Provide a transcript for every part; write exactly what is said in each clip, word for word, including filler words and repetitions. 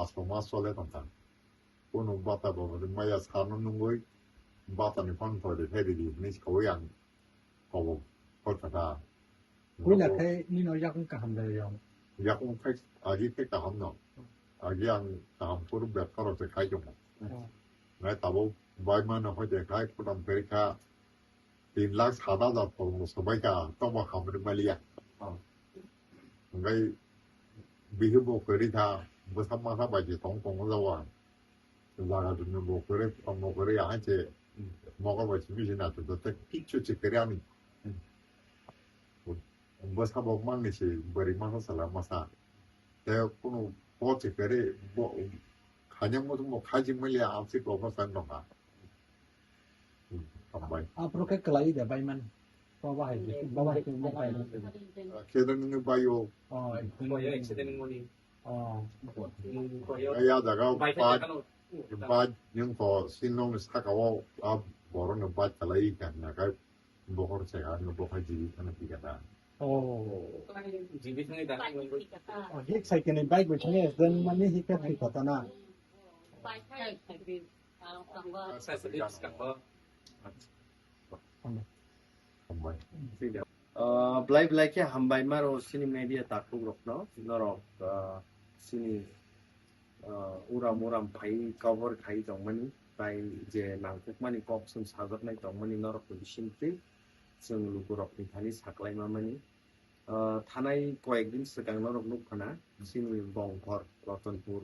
Pasto mas chole tongkha. Kunu bata bo maya sano nungwi bata ni phone thoi de thai di ni khawi ang kobo kol kata. Puila khai nino yakung kaham da yong. Yakung khai agi khai kaham no. Agi ang kaham kuru bepkaro se khai jong. Oh. Ngai tabo bai mana hoi de khai kutam peri kha tin lakh sada da tong sabai ka to ba hamri maliya. Ngai bihi bo kari kha bwsa masa bai je tong tong jawa. Jaga dun bo kari tong bo kari ya che mokol bai simi jina to to kichu che kari ani. Bwsa bo mangni se bari masa sala masa. Te kunu bo che kari bo khanya mo mo khaji maliya amsi ko masa nonga. Hambai. Apro ke kelai de bai man. Baba hai, baba hai ke mo bai. Keda nini bayo Oh, Koyo accident moni. Oh, Koyo. ya jaga Bai ba kano. ba yung ko sinong ni saka o a boro no ba chalai ka na ka bohor se ga no bohor jiri kana ki kana. Oh. Jibi thangni da. Oh, hik sai kene bike bai thani accident mani hik ka thik kata na. Sa sa dis ka. Hambai. Ah, belai belai khe hambai maro sini media takhuk rokno norok ah, sini ah, uram uram phai cover khai tongmani tai je nangkukmani kok song sajaknai tongmani norok ni bisingtwi chwng lukurokni thani saklaima mani. Ah, thanai koyek din swkang norok nuk phana sini Bongkhor Ratanpur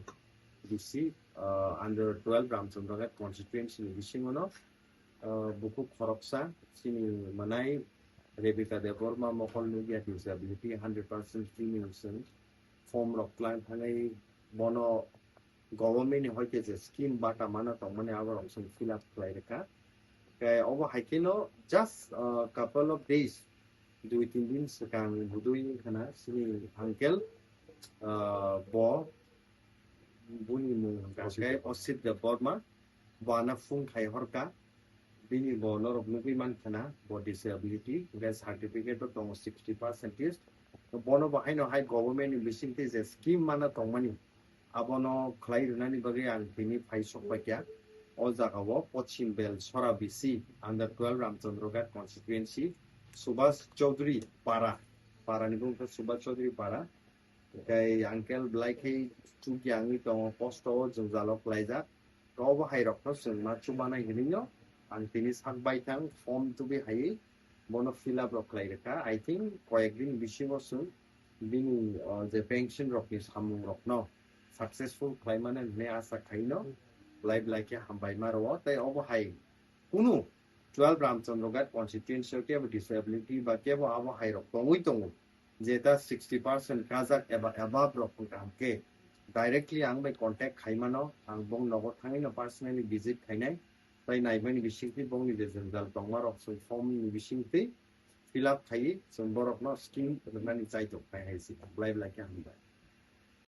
D C ah, under twelve Ramchandra Ghat constituency ni bisingo no ah, bukhuk khoroksa sini manai Rebecca Debbarma mokol nugya disability hundred percent free ni sing form rok klang thanai bono government ni hoite je scheme bata mana tongmani abo rok song fill up khlai rwkha. Khe obo hai kheno just ah, couple of days dui tin din swkang budui wngkhana sini uncle ah, bo buni mung hwnkha khe Osit Debbarma bo ana phone khai horkha. Bini bo norok nugwi mankha na bo disability hwnkhe certificate o tongo sixty percentage. Bono bo haino hai government ni bisingtwi je scheme mana tongmani abono khlai rwnani bagwi ang tini phai sok paikha. O jaga o Pochim Bel Sora B C under twelve Ramchandra Ghat constituency Subhash Chaudhary Para, Para ni bumung khe Subhash Chaudhary Para. Tei uncle belai khe chukya wngwi tongo, kosto o jwngjal o klaijak. Obo hai rok no chwng ma chubanai hinwi no ang tini sak baithang form tubui hai bono fill up rok khlai rwkha. I think koyek din bisingo chwng bini o je pension rok ni samung rok no successful khlai mano hinwi asa khai no belai belai khe hambai ma rwo. Tei obo hai kunu twelve Ramchandra Ghat constituency o kebo disability ba kebo abo hai rok tongwi tongo. Jeta sixty percent kajak eba above rok wngkha hwnkhe directly ang bai contact khaimano, ang bong nogo thangwino personally visit khainai, tai naimani bisingtwi bongni je jwngjal tongma rok chwng form ni bisingtwi fill up khaiwi chwng borokno scheme rwnani chaitok khai hai se belai belai khe hambai.